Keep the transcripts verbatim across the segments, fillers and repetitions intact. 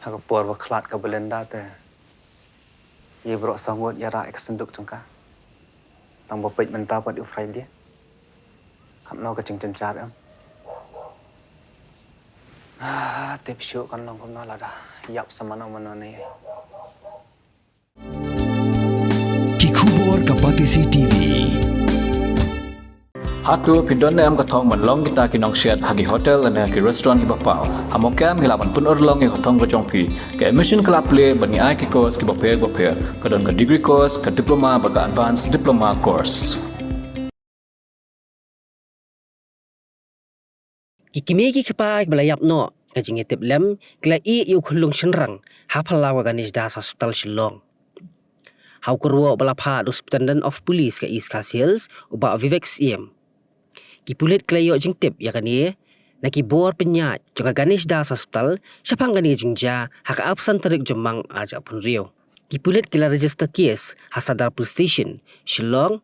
Ha ka por ba khlad ka Belinda te, ïa baroh saw ngut ïa rah ïa ka synduk jong ka. Tang ba peit mynta pat u Friday. Katno ka jingjynjar em. Ah, tip shuh kan long kumno lada ïap sa mano mano ne. Ki khubor ka Batesi T V. Hato phi don ne em ka thong ban long kita ki nongshet ha ki hotel ne ki restaurant kiba paw? Ha Mawkyrwat phi lah ban pynurlong ïa ka thong ka jong phi. Ka admission ka la plie ban ïa ai ki course kiba pher ba pher. Ka don ka degree course, ka diploma bad ka advanced diploma course. Ki kmie ki kpa kiba la ïap noh ka jingïatiplem ki la ïeh ïa u khyllung shynrang ha phyllaw ka Ganesh Das Hospital Shillong. Ha u kyrwoh ba la phah da u Superintendent of Police ka East Khasi Hills, u Bah Vivek Syiem. Ki pulit ki la ïoh jingtip ïa kane na ki bor pynïaid jong ka Ganesh Das Hospital shaphang kane ka jingjia ha ka arphew san tarik Jymmang arhajar arphew hynriew. Ki pulit ki la register case ha Sadar Police Station, Shillong,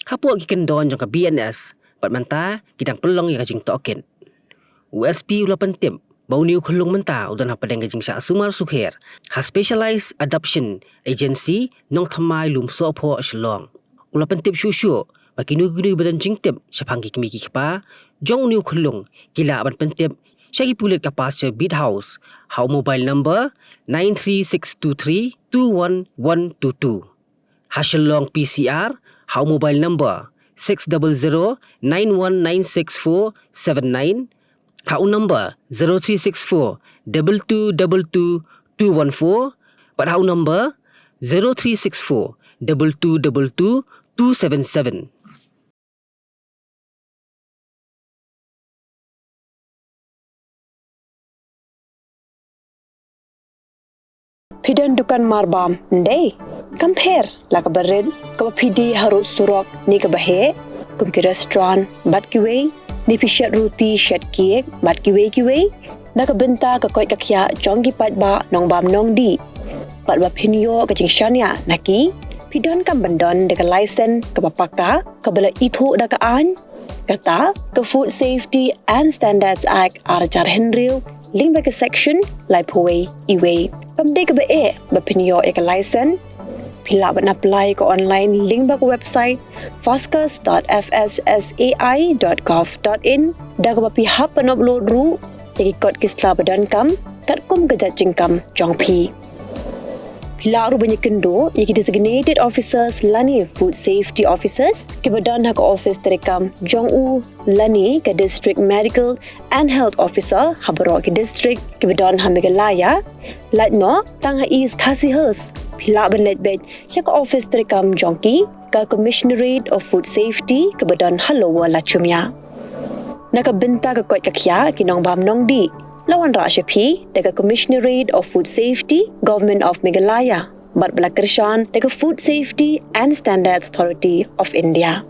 hapoh ki kyndon jong ka B N S, bad mynta ki dang pynlong ïa ka jingtohkit. U S P u la pyntip ba une u khyllung mynta u don hapdeng ka jingshah sumar sukher ha Specialized Adoption Agency Nongthymmai Lumsohphoh Shillong. U la pyntip shuh shuh ba kino kino ba don jingtip shaphang ki kmie ki kpa jong une u khyllung ki lah ban pyntip sha ki pulit ka Pasture Beat House ha u mobile number nine three six two three two one one two two. Ha Shillong P C R ha u mobile number six double zero nine one nine six four seven nine, ha u number zero three six four double two double two two one four, bad ha u number zero three six four double two double two two seven seven. Phi don dukan marbam, ym dei? Kam pher la kaba rit, kaba phi die harud surok ne kaba heh, kum ki restaurant bad kiwei, ne phi shet ruti, shet cake bad kiwei kiwei, na ka bynta ka koit ka khiah jong ki paidbah nongbam nongdih, bad ba phin ïoh ka jingshaniah na ki, phi donkam ban don da ka license kaba paka, kaba la ithuh da ka aiñ, kata ka Food Safety and Standards Act arhajar hynriew, lyngba ka section laiphew wei iwei. Kam dei kaba eh ba phin ïoh ïa ka license. Phi lah ban apply ka online lyngba ka website fascus dot F S S A I dot gov dot in, da kaba phi hap ban upload ruh ïa ki kot ki sla ba donkam katkum ka jait jingkam jong phi. Phi lah ruh ban ïakynduh ïa ki designated officers lane food safety officers kiba don ha ka office treikam jong u lane ka District Medical and Health Officer ha baroh ki district kiba don ha Meghalaya. Lait noh tang ha East Khasi Hills, phi lah ban leit beit sha ka office treikam jong ki, ka Commissionerate of Food Safety kaba don ha Lower Lachumia. Na ka bynta ka koit ka khiah ki nongbam nongdih, la wanrah sha phi da ka Commissionerate of Food Safety, Government of Meghalaya, bad ba la kyrshan da ka Food Safety and Standards Authority of India.